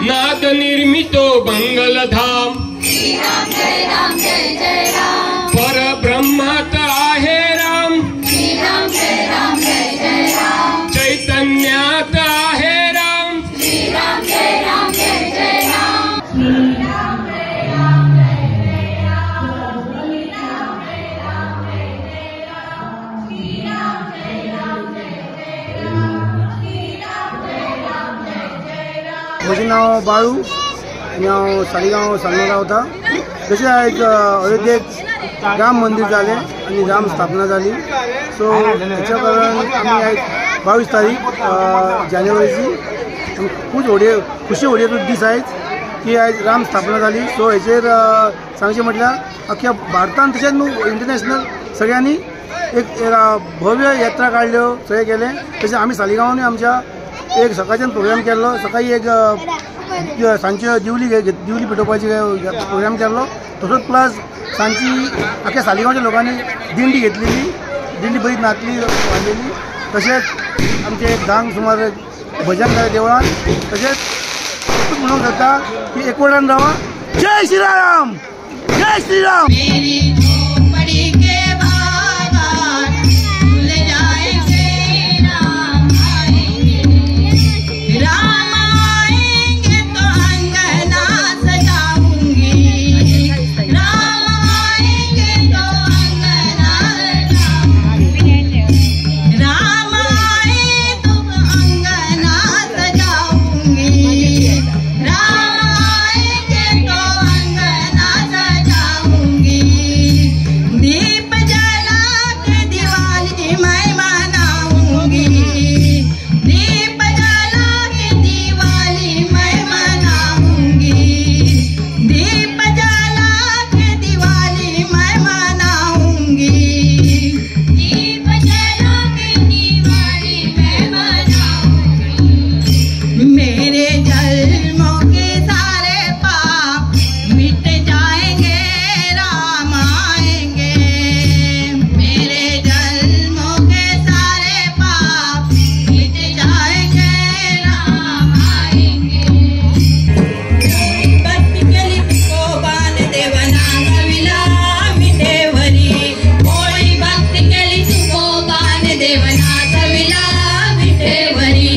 नाद निर्मितो मंगलधाम। श्रीराम जय राम जय जय राम। परब्रह्मात आहे राम। श्रीराम जय राम जय जय राम। चैतन्यात आहे राम। श्रीराम जय राम जय जय राम। श्रीराम जय राम जय जय राम। श्रीराम जय राम जय जय राम। श्रीराम जय राम जय जय राम। श्रीराम जय राम जय जय राम। म्हजें नांव बाळू आनी हांव सालिगांव सालमा रावता। तशें आयज अयोध्येक राम मंदीर जालें आनी राम स्थापना जाली। सो हेच्या कारण आमी आयज 22 तारीख जानेवारीची खूब व्हडले खुशी व्हडले दीस आयज की आयज राम स्थापना जाली। सो हेचेर सांगचें म्हटल्यार अख्ख्या भारतान तशेंच न्हू इंटरनॅशनल सगळ्यांनी एक भव्य यात्रा काडल्यो, सगळें केलें। तशें आमी सालिगांवानूय आमच्या एक सकाळच्यान प्रोग्राम केल्लो। सकाळी एक सांजचे दिवली दिवली पेटोवपाची प्रोग्राम केल्लो। तसोच प्लस सांजची आख्या सालिगांवच्या लोकांनी दिंडी घेतलेली, दिंडी बरी नाचली वाजयली। तशेंच आमचे एक 10 सुमार भजन जालें देवळान। तशेंच म्हणूंक जाता की एकवटान रावा। जय श्रीराम, जय श्रीराम। देवनाथ विला विठेवरी।